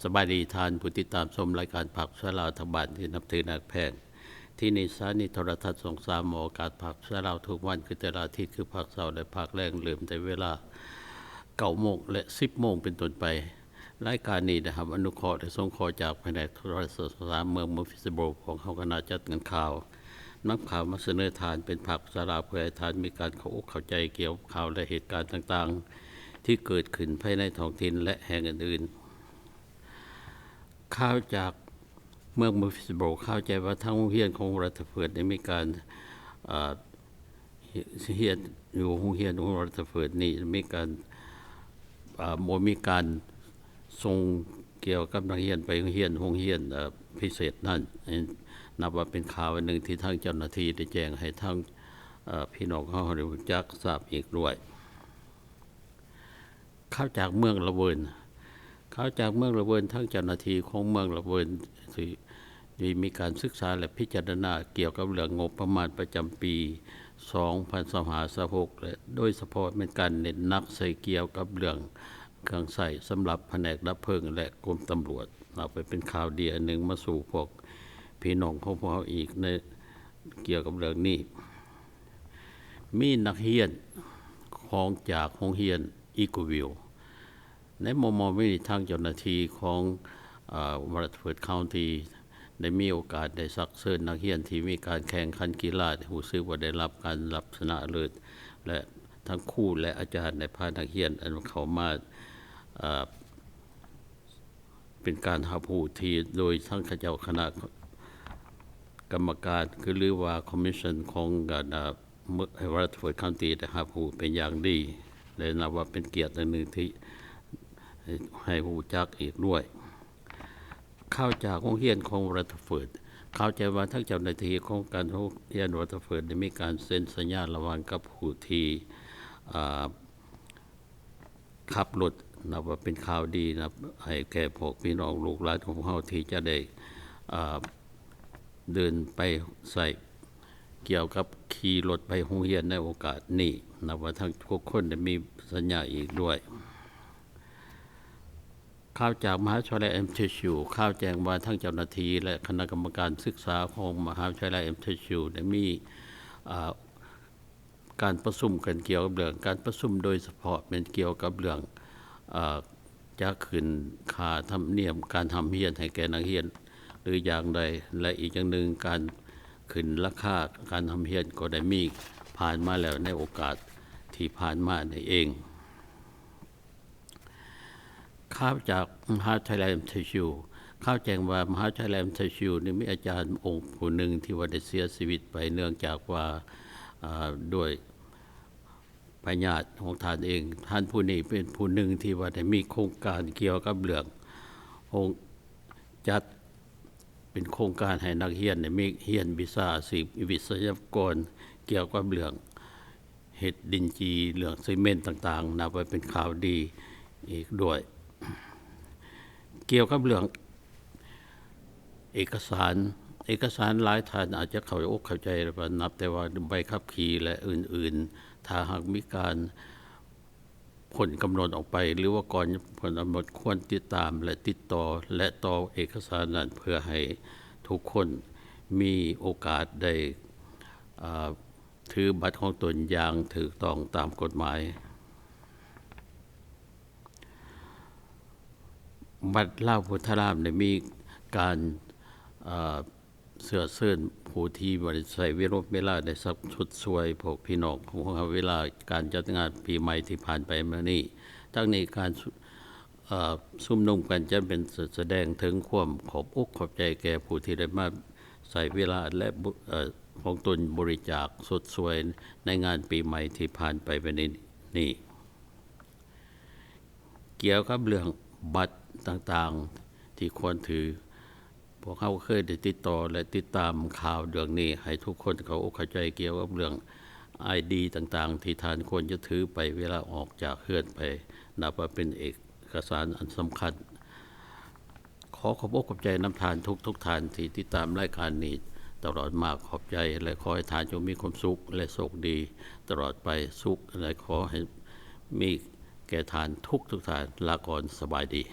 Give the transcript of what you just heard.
ສະບາຍດີທ່ານຜູ້ຕິດຕາມຊົມລາຍການພາກພາສາລາວທາງບ້ານທີ່ນັບຖືຮັກແພງ. ທີ່ນີ້ສະຖານີໂທລະທັດຊ່ອງສາມ ອອກອາກາດພາກພາສາລາວທຸກວັນ ຄືແຕ່ລະອາທິດ ຄືພາກເຊົ້າ ແລະ ພາກແລງ ເລີ່ມແຕ່ເວລາເກົ້າໂມງ ແລະ ສິບໂມງເປັນຕົ້ນໄປ. ລາຍການນີ້ໄດ້ຮັບອະນຸເຄາະ ແລະ ສົງເຄາະຈາກພະແນກໂທລະທັດຊ່ອງສາມ ເມືອງ Murfreesboro ຂອງເຮົາ ຄະນະຈັດງານຂ່າວ ນຳຂ່າວມາສະເໜີທ່ານເປັນພາກພາສາລາວ ເພື່ອໃຫ້ທ່ານມີການເຂົ້າອົກເຂົ້າໃຈກ່ຽວກັບຂ່າວ ແລະ ເຫດການຕ່າງໆ ທີ່ເກີດຂຶ້ນພາຍໃນທ້ອງຖິ່ນ ແລະ ແຫ່ງອື່ນໆ. ຂ່າວຈາກເມືອງ Murfreesboro ຂ່າວແຈ້ງວ່າທາງໂຮງຮຽນຂອງ Rutherford ໄດ້ມີການ ເອີ ຮຽນຢູ່ໂຮງຮຽນຂອງ Rutherford ນີ້ມີການ ເອີ ບໍ່ມີການສົ່ງກ່ຽວກັບນັກຮຽນໄປໂຮງຮຽນ ໂຮງຮຽນ ເອີ ພິເສດນັ້ນ. ນັບວ່າເປັນຂ່າວອັນໜຶ່ງທີ່ທາງເຈົ້າໜ້າທີ່ໄດ້ແຈ້ງໃຫ້ທາງ ເອີ ພີ່ນ້ອງເຮົາໄດ້ຮູ້ຈັກຊາບອີກດ້ວຍ. ຂ່າວຈາກເມືອງລະເວີນ. ຂ່າວຈາກເມືອງລະເວີນ, ທາງເຈົ້າໜ້າທີ່ຂອງເມືອງລະເວີນ ທີ່ໄດ້ມີການສຶກສາ ແລະ ພິຈາລະນາກ່ຽວກັບເລື່ອງງົບປະມານປະຈຳປີ ສອງພັນຊາວຫ້າ ຊາວຫົກ ແລະ ໂດຍສະເພາະແມ່ນການເນັ້ນໜັກໃສ່ກ່ຽວກັບເລື່ອງເຄື່ອງໃຊ້ສຳລັບພະແນກດັບເພີງ ແລະ ກົມຕຳຫຼວດ. ເອົາໄປເປັນຂ່າວດີອັນໜຶ່ງມາສູ່ພວກພີ່ນ້ອງຂອງພວກເຮົາອີກໃນ ກ່ຽວກັບເລື່ອງນີ້. ມີນັກຮຽນຂອງ ຈາກໂຮງຮຽນ Eagleville ໃນມໍ່ໆນີ້ ທາງເຈົ້າໜ້າທີ່ຂອງ ເອີ Rutherford County ໄດ້ມີໂອກາດໄດ້ຊັກເຊີນນັກຮຽນທີ່ມີການແຂ່ງຂັນກິລາ ທີ່ຮູ້ສຶກວ່າໄດ້ຮັບການຮັບຊະນະເລີດ ແລະ ທັງຄູແລະອາຈານໄດ້ພານັກຮຽນອັນເຂົ້າມາ ເອີ ເປັນການຮັບຮູ້ທີ່ໂດຍທາງເຂົາເຈົ້າຄະນະກຳມະການ ຄື ຫຼືວ່າ Commission ຂອງການ ເອີ Rutherford County ໄດ້ຮັບຮູ້ເປັນຢ່າງດີ ແລະ ນັບວ່າເປັນກຽດຢ່າງໜຶ່ງທີ່ໃຫ້ຮູ້ຈັກອີກດ້ວຍ. ຂ່າວຈາກໂຮງຮຽນຂອງ Rutherford ຂ່າວແຈ້ງວ່າທາງເຈົ້າໜ້າທີ່ຂອງການໂຮງຮຽນ Rutherford ໄດ້ມີການເຊັນສັນຍາລະຫວ່າງກັບຜູ້ທີ່ ເອີ ຂັບລົດ ນັບວ່າເປັນຂ່າວດີນະ ໃຫ້ແກ່ພວກພີ່ນ້ອງລູກຫຼານຂອງພວກເຮົາທີ່ຈະໄດ້ ເອີ ເດີນໄປໃຊ້ ກ່ຽວກັບຂີ່ລົດໄປໂຮງຮຽນໃນໂອກາດນີ້ ນັບວ່າທັງທຸກຄົນໄດ້ມີສັນຍາອີກດ້ວຍ. ຂ່າວຈາກມະຫາວິທະຍາໄລ MTSU ຂ່າວແຈ້ງວ່າທາງເຈົ້າໜ້າທີ່ ແລະ ຄະນະກຳມະການສຶກສາຂອງມະຫາວິທະຍາໄລ MTSU ໄດ້ມີ ເອີ ການປະຊຸມກັນກ່ຽວກັບເລື່ອງການປະຊຸມ ໂດຍສະເພາະແມ່ນກ່ຽວກັບເລື່ອງ ເອີ ຈະຂຶ້ນຄ່າທຳນຽມການຮ່ຳຮຽນໃຫ້ແກ່ນັກຮຽນ ຫຼື ຢ່າງໃດ ແລະ ອີກຢ່າງໜຶ່ງ ການຂຶ້ນລາຄາການຮ່ຳຮຽນກໍໄດ້ມີຜ່ານມາແລ້ວໃນໂອກາດທີ່ຜ່ານມານີ້ເອງ. ຂ່າວຈາກມະຫາວິທະຍາໄລ MTSU ຂ່າວແຈ້ງວ່າມະຫາວິທະຍາໄລ MTSU ນີ້ມີອາຈານອົງຜູ້ໜຶ່ງທີ່ວ່າໄດ້ເສຍຊີວິດໄປ ເນື່ອງຈາກວ່າ ເອີ ດ້ວຍພະຍາດຂອງທ່ານເອງ. ທ່ານຜູ້ນີ້ເປັນຜູ້ໜຶ່ງທີ່ວ່າໄດ້ມີໂຄງການກ່ຽວກັບເລື່ອງໂຮງ ຈັດເປັນໂຄງການໃຫ້ນັກຮຽນໄດ້ມີ ຮຽນວິຊາອາຊີບວິສະຍາກອນກ່ຽວກັບເລື່ອງ ເຮັດດິນຈີ່ ເລື່ອງຊີເມັນຕ່າງໆ ນັບວ່າເປັນຂ່າວດີອີກດ້ວຍ. ກ່ຽວກັບເລື່ອງເອກະສານ, ເອກະສານຫຼາຍທ່ານອາດຈະເຂົ້າອົກເຂົ້າໃຈວ່າ ນັບແຕ່ວ່າໃບຂັບຂີ່ ແລະ ອື່ນໆ ຖ້າຫາກມີການພົ້ນກຳນົດອອກໄປ ຫຼືວ່າກ່ອນພົ້ນກຳນົດ ຄວນຕິດຕາມ ແລະ ຕິດຕໍ່ ແລະ ຕໍ່ເອກະສານນັ້ນ ເພື່ອໃຫ້ທຸກຄົນມີໂອກາດໄດ້ ເອີ ຖືບັດຂອງຕົນຢ່າງຖືກຕ້ອງຕາມກົດໝາຍ. ວັດລາວພຸດທະລາມໄດ້ມີການ ເອີ ເຊື້ອເຊີນຜູ້ທີ່ວ່າໄດ້ໃຊ້ເວລົບເວລາ ໄດ້ສັກຊົດຊ່ວຍພວກພີ່ນ້ອງຂອງເຮົາ ເວລາການຈັດງານປີໃໝ່ທີ່ຜ່ານໄປມານີ້. ທັງນີ້ການ ເອີ ຊຸມນຸມກັນຈະເປັນສະແດງເຖິງຄວາມຂອບອົກຂອບໃຈແກ່ຜູ້ທີ່ໄດ້ມາໃຊ້ເວລາ ແລະ ເອີ ຂອງຕົນບໍລິຈາກຊົດຊ່ວຍໃນງານປີໃໝ່ທີ່ຜ່ານໄປມານີ້. ກ່ຽວກັບເລື່ອງບັດຕ່າງໆທີ່ຄວນຖື, ພວກເຮົາເຄີຍໄດ້ຕິດຕໍ່ ແລະ ຕິດຕາມຂ່າວເລື່ອງນີ້ ໃຫ້ທຸກຄົນເຂົ້າອົກເຂົ້າໃຈກ່ຽວກັບເລື່ອງ ໄອດີ ຕ່າງໆ ທີ່ທ່ານຄວນຈະຖືໄປເວລາອອກຈາກເຮືອນໄປ, ນັບວ່າເປັນເອກະສານອັນສຳຄັນ. ຂໍຂອບອົກຂອບໃຈນຳທ່ານທຸກໆທ່ານທີ່ຕິດຕາມລາຍການນີ້ຕະຫຼອດມາ. ຂອບໃຈ ແລະ ຂໍໃຫ້ທ່ານຈົ່ງມີຄວາມສຸກ ແລະ ໂຊກດີຕະຫຼອດໄປ, ສຸກ ແລະ ຂໍໃຫ້ມີແກ່ທ່ານທຸກໆທ່ານ. ລາກ່ອນ, ສະບາຍດີ.